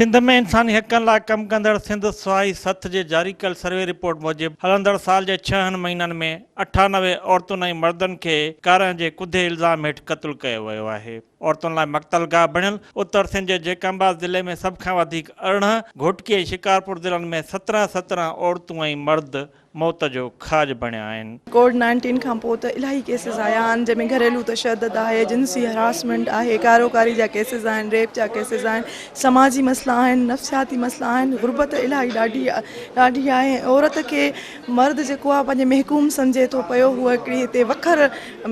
سنڌ ۾ انساني حقن لاء ڪم ڪندڙ سنڌ سهائي سٿ جي جاري ڪيل سروي رپورٽ موجب هلندڙ سال جي ڇهن مهينن ۾ 98 عورتن ۽ مردن کي ڪارنهن جي ڪڌي الزام هيٺ قتل ڪيو ويو آهي. عورتن لاء مقتل گاهه بڻيل اتر سنڌ جي جيڪب آباد ضلعي ۾ سڀ کان وڌيڪ 18، گهوٽڪي ۽ شڪارپور ضلعن ۾ 17 17 عورتون ۽ مرد موت جو کاڄ بڻيا آهن. ڪووڊ نائنٽين کان پوء ته الاهي ڪيسز آيا آهن جنهن ۾ گهريلو تشدد آهي، جنسي هراسمينٽ آهي، ڪاروڪاري جا ڪيسز آهن، ريپ جا ڪيسز آهن، سماجي مسئلا آهن، نفسياتي مسئلا آهن، غربت الاهي ڏاڍي ڏاڍي آهي ۽ عورت کي مرد جيڪو آهي پنهنجي محڪوم سمجهي ٿو پيو هوء هڪڙي هتي وکر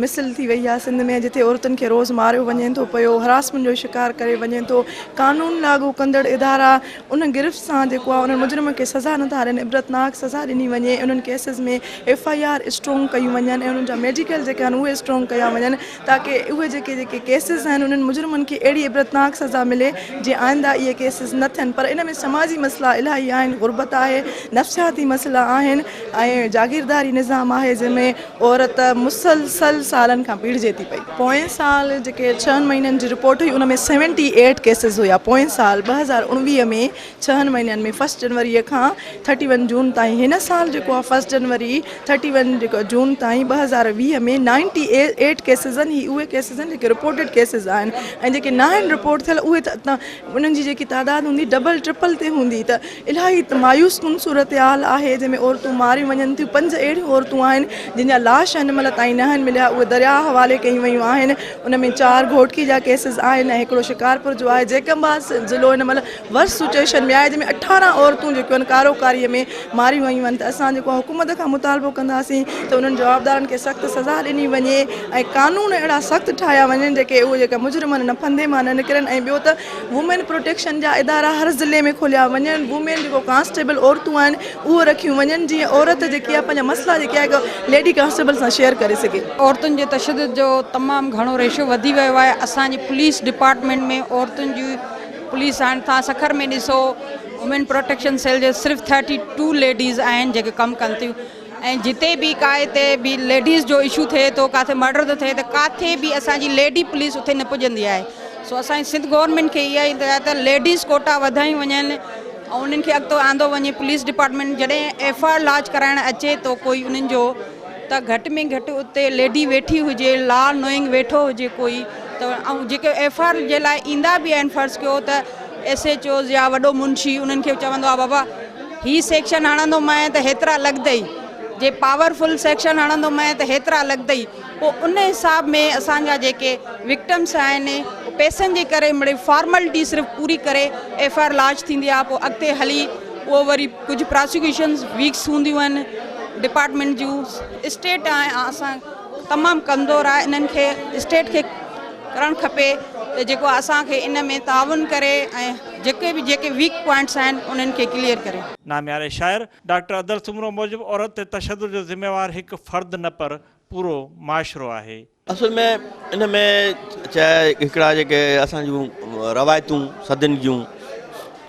مثل ٿي وئي آهي سنڌ ۾ جتي عورتن کي روز ماريو وڃي ٿو پيو هراسمينٽ جو شڪار ڪري وڃي ٿو قانون لاڳو ڪندڙ ادارا ان گرفت سان جيڪو آهي انهن مجرمن کي سزا نٿا ڏين عبرتناڪ سزا ڏني وڃي انهن cases ۾ F I R strong ڪيون وڃن ۽ انهن جا ميڊيڪل جيڪي آهن اهي اسٽرانگ ڪيا وڃن تاڪه اهي جيڪي جيڪي ڪيسز آهن انهن مجرمن کي اهڙي عبرتناڪ سزا ملي جي آئنده اهي ڪيسز نه ٿين پر ان ۾ سماجي مسئلا الاهي آهن غربت آهي نفسياتي مسئلا آهن ۽ جاگيرداري نظام آهي جنهن ۾ عورت مسلسل سالن کان پيڙجي ٿي پئي. پوئين سال جيڪي ڇهن مهينن جي رپورٽ هئي ان ۾ سيونٽي ايٽ ڪيسز هيا پوئين سال 2019 ۾ ڇهن مهينن ۾ فرسٽ جنوري کان ٿرٽي ون جون تائين هن سال جيڪو آهي فرسٽ جنوري ٿرٽي ون جيڪو جون تائين 2020 ۾ نائنٽي ايٽ ڪيسز آهن هي اهي ڪيسز آهن جيڪي رپورٽيڊ ڪيسز آهن ۽ جيڪي ناهن رپورٽ ٿيل اهي ته انهن جي جيڪي تعداد هوندي ڊبل ٽرپل تي هوندي ته الاهي مايوس ڪن صورتحال آهي جنهن ۾ عورتون ماريون وڃن ٿيون پنج اهڙيون عورتون آهن جن جا لاش هن مهل تائين ناهن مليا اهي درياهه حوالي ڪيون ويون آهن ان ۾ چار گهوٽڪي جا ڪيسز آهن ۽ هڪڙو شڪارپور جو آهي جيڪب آباد ضلعو هن مهل ورسٽ سچوئيشن ۾ آهي جنهن ۾ 18 عورتون جيڪيون آهن ڪارو ڪاري ۾ ماريون ويون آهن ته اسان جيڪو حڪومت کان مطالبو ڪنداسين ته انهن جوابدارن کي سخت سزا ڏني وڃي ۽ قانون اهڙا سخت ٺاهيا وڃن جيڪي اهي جيڪا مجرم آهن ان ڦندي مان نه نڪرن ۽ ٻيو ته وومين پروٽيڪشن جا ادارا هر ضلعي ۾ کوليا وڃن وومين جيڪو ڪانسٽيبل عورتون آهن اهو رکيون وڃن جيئن عورت جيڪي آهي پنهنجا مسئلا جيڪي آهي هڪ ليڊي ڪانسٽيبل سان شيئر ڪري سگهي. عورتن جي تشدد جو تمام گهڻو ريشو وڌي ويو آهي اسان جي پوليس ڊپارٽمينٽ ۾ عورتن جي پوليس آهن توهان سکر ۾ ڏسو وومين پروٽيڪشن سيل جي صرف ٿرٽي ٽو ليڊيز آهن جيڪي ڪم ڪن ٿيون ۽ جتي به ڪائي تي به ليڊيز جو اشو ٿئي ٿو ڪاٿي مرڊر ٿو ٿئي ته ڪاٿي به اسان جي ليڊي پوليس اتي نه پڄندي آهي سو اسان جي سنڌ گورنمينٽ کي اها ئي ته ليڊيز ڪوٽا وڌايون وڃن ۽ انهن کي اڳتو آندو وڃي پوليس ڊپارٽمينٽ جڏهن ايف I R لاج ڪرائڻ اچي ٿو ڪوئي انهن جو ته گهٽ ۾ گهٽ اتي ليڊي ويٺي هجي لا نوئنگ ويٺو هجي ڪوئي ته ۽ جيڪي ايف I R جي لاء ايندا به آهن فرض ڪيو ته ايس ايڇ اوز يا وڏو منشي انهن کي چوندو آهي بابا هي سيڪشن هڻندومانء ته هيترا لڳندئي جي پاور فل سيڪشن هڻندومانء ته هيترا لڳندئي پوء ان حساب ۾ اسان جا جيڪي وڪٽمس آهن پئسن جي ڪري مڙئي فارملٽي صرف پوري ڪري ايف I R لاج ٿيندي آهي پوء اڳتي هلي اهو وري ڪجهه پراسيڪيوشنز ويڪس هونديون آهن ڊپارٽمينٽ جون اسٽيٽ اسان تمام ڪمزور آهي انهن کي اسٽيٽ کي ڪرڻ کپي ته جيڪو اسان کي ان ۾ تعاون ڪري ۽ جيڪي به جيڪي ويڪ پوائنٽس آهن انهن کي ڪليئر ڪري. نامياري شاعر ڊاڪٽر ادل سومرو موجب عورت تي تشدد جو ذميوار هڪ فرد نه پر پورو معاشرو آهي. اصل ۾ ان ۾ چاهي هڪڙا جيڪي اسان جون روايتون صدين جون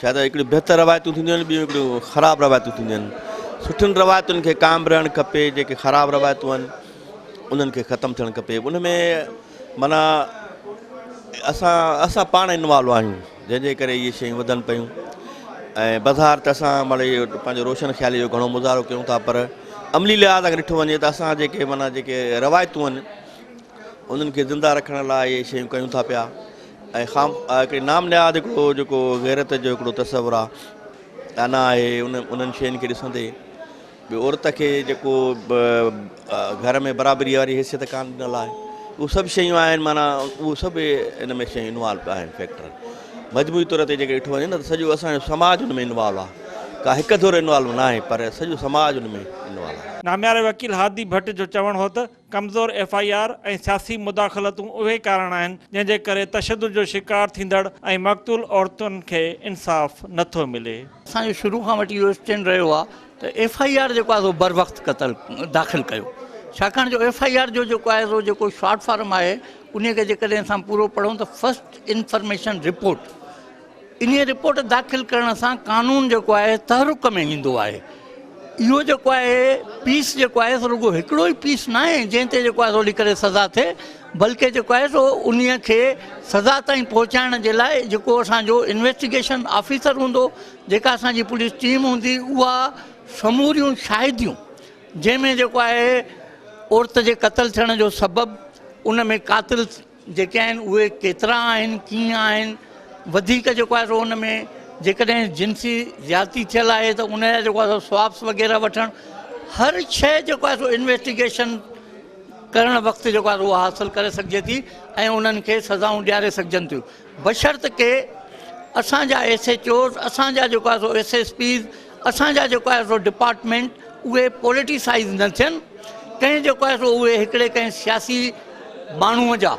ڇا ته هڪڙيون بهتر روايتون ٿينديون آهن ٻيون هڪڙيون خراب روايتون ٿينديون آهن سٺين روايتن کي قائم رهڻ کپي جيڪي خراب روايتون آهن انهن کي ختم ٿيڻ کپي ان ۾ معنيٰ اسان اسان پاڻ انوالو آهيون جنهن جي ڪري اهي شيون وڌن پيون ۽ بظاهر ته اسان مڙئي پنهنجو روشن خيالي جو گهڻو مظاهرو ڪيون ٿا پر عملي لحاظ کان ڏٺو وڃي ته اسان جيڪي معنيٰ جيڪي روايتون آهن انهن کي زنده رکڻ لاء اهي شيون ڪيون ٿا پيا ۽ خام هڪڙي نام نهاد هڪڙو جيڪو غيرت جو هڪڙو تصور آهي انا آهي ان انهن شين کي ڏسندي ٻيو عورت کي جيڪو گهر ۾ برابري واري حيثيت ڪانه ڏنل آهي اهو سڀ شيون آهن معنيٰ اهو سڀ ان ۾ شيون انوالو آهن فيڪٽر مجموعي طور تي جيڪڏهن ڏٺو وڃي نه ته سڄو اسانجو سماج ان ۾ انوالو آهي ڪا هڪ ڌر انوالو نه آهي پر سڄو سماج ان ۾ انوالو آهي. نامياري وڪيل هادي ڀٽ جو چوڻ هو ته ڪمزور ايف I R ۽ سياسي مداخلتون اهي ڪارڻ آهن جنهن جي ڪري تشدد جو شڪار ٿيندڙ ۽ مقتول عورتن کي انصاف نٿو ملي. اسان جو شروع کان وٺي اهو اسٽينڊ رهيو آهي ته ايف I R جيڪو آهي سو بروقت قتل داخل ڪيو ڇاڪاڻ جو ايف I R جو جيڪو آهي سو جيڪو شارٽ فارم آهي انهي کي جيڪڏهن اسان پورو پڙهون ته فرسٽ انفارميشن رپورٽ انهي رپورٽ داخل ڪرڻ سان قانون جيڪو آهي تحرڪ ۾ ايندو آهي اهو جيڪو آهي پيس جيڪو آهي سو رڳو هڪڙو ئي پيس ناهي جنهن تي جيڪو آهي سو هلي ڪري سزا ٿئي بلڪه جيڪو آهي سو انهي کي سزا تائين پهچائڻ جي لاء جيڪو اسان جو انويسٽيگيشن آفيسر هوندو جيڪا اسان جي پوليس ٽيم هوندي اها سموريون شاهديون جنهن ۾ جيڪو آهي عورت جي قتل ٿيڻ جو سبب ان ۾ قاتل جيڪي آهن اهي ڪيترا آهن ڪيئن آهن وڌيڪ جيڪو آهي سو ان ۾ جيڪڏهن جنسي زيادتي ٿيل آهي ته ان جا جيڪو آهي سو سوابس وغيره وٺڻ هر شيء جيڪو آهي سو انويسٽيگيشن ڪرڻ وقت جيڪو آهي اها حاصل ڪري سگهجي ٿي ۽ انهن کي سزائون ڏياري سگهجن ٿيون بشرط ڪي اسان جا ايس ايچ اوز اسان جا جيڪو آهي سو ايس ايس پيز اسان جا جيڪو آهي سو ڊپارٽمينٽ اهي پوليٽيسائز نه ٿين ڪنهن جيڪو آهي سو اهي هڪڙي ڪنهن سياسي ماڻهوء جا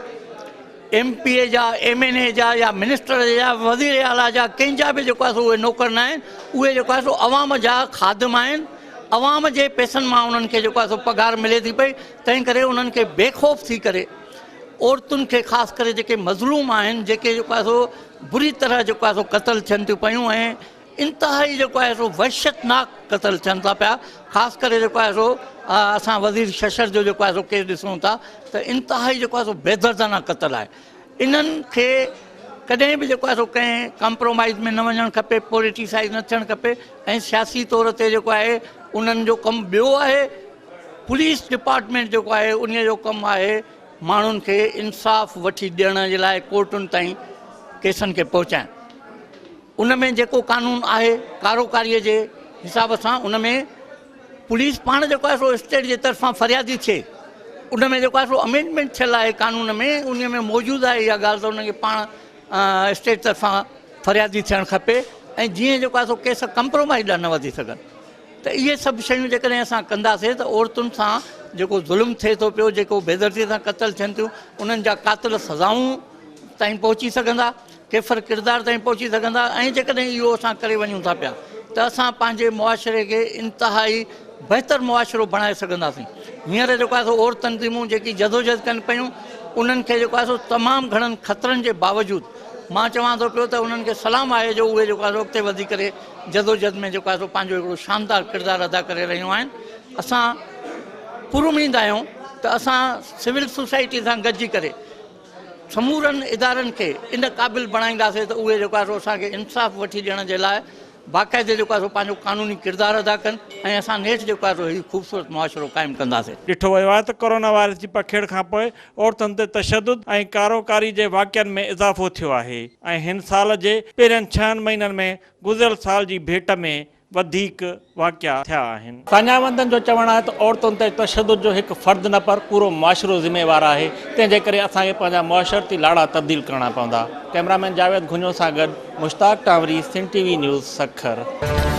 ايم پي اي جا ايم اين اي جا يا منسٽر جا وزير اعليٰ جا ڪنهن جا به جيڪو آهي سو اهي نوڪر نه آهن اهي جيڪو آهي سو عوام جا خادم آهن عوام جي پئسن مان انهن کي جيڪو آهي سو پگهار ملي ٿي پئي تنهن ڪري انهن کي بي خوف ٿي ڪري عورتن کي خاص ڪري جيڪي مظلوم آهن جيڪي جيڪو آهي سو بري طرح جيڪو آهي سو قتل ٿين ٿيون پيون ۽ انتهائي جيڪو آهي سو وحشتناڪ قتل ٿين ٿا پيا خاص ڪري جيڪو آهي سو اسان وزير ششر جو جيڪو آهي سو ڪيس ڏسون ٿا ته انتهائي جيڪو آهي سو بيدردانه قتل آهي انهن کي ڪڏهن به جيڪو آهي سو ڪنهن ڪمپرومائز ۾ نه وڃڻ کپي پوليٽيسائز نه ٿيڻ کپي ۽ سياسي طور تي جيڪو آهي انهن جو ڪم ٻيو آهي پوليس ڊپارٽمينٽ جيڪو آهي ان جو ڪم آهي ماڻهن کي انصاف وٺي ڏيڻ جي لاء ڪورٽن تائين ڪيسن کي پهچائڻ ان ۾ جيڪو قانون آهي ڪاروڪاريء جي حساب سان ان ۾ پوليس پاڻ جيڪو آهي سو اسٽيٽ جي طرفان فريادي ٿئي ان ۾ جيڪو آهي سو امينڊمينٽ ٿيل آهي قانون ۾ ان ۾ موجود آهي اها ڳالهه ته ان کي پاڻ اسٽيٽ طرفان فريادي ٿيڻ کپي ۽ جيئن جيڪو آهي سو ڪيس ڪمپرومائز ڏانهن نه وڌي سگهن ته اهي سڀ شيون جيڪڏهن اسان ڪنداسين ته عورتن سان جيڪو ظلم ٿئي ٿو پيو جيڪو بيدردي سان قتل ٿين ٿيون انهن جا قاتل سزائون تائين پهچي سگهندا ڪيفر ڪردار تائين پهچي سگهندا ۽ جيڪڏهن اهو اسان ڪري وڃون ٿا پيا ته اسان پنهنجي معاشري کي انتهائي بهتر معاشرو بڻائي سگهنداسين. هينئر جيڪو آهي سو عورت تنظيمون جيڪي جدوجهد ڪن پيون انهن کي جيڪو آهي سو تمام گهڻن خطرن جي باوجود مان چوان ٿو پيو ته انهن کي سلام آهي جو اهي جيڪو آهي سو اڳتي وڌي ڪري جدوجهد ۾ جيڪو آهي سو پنهنجو هڪڙو شاندار ڪردار ادا ڪري رهيون آهن. اسان پراميد آهيون ته اسان سول سوسائٽي سان گڏجي ڪري سمورن ادارن کي ان قابل بڻائينداسين ته اهي جيڪو آهي سو اسان کي انصاف وٺي ڏيڻ جي لاء باقاعدي جيڪو آهي سو پنهنجو قانوني ڪردار ادا ڪن ۽ اسان نيٺ جيڪو آهي سو هي خوبصورت معاشرو قائم ڪنداسين. ڏٺو ويو آهي ته ڪورونا وائرس جي پکيڙ کانپوء عورتن تي تشدد ۽ ڪاروڪاري جي واقعن ۾ اضافو ٿيو آهي ۽ هن سال جي پهرين ڇهن مهينن ۾ گذريل سال جي ڀيٽ ۾ وڌيڪ واقعا ٿيا آهن. ساڃاهوندن جو چوڻ آهي ته عورتن تي تشدد جو هڪ فرد نه پر پورو معاشرو ذميوار آهي، تنهن جي ڪري اسان کي پنهنجا معاشرتي لاڙا تبديل ڪرڻا پوندا. ڪئميرا مين جاويد گهنجو سان گڏ Mushtaq Tanwari, Sindh T V news, Sukkur.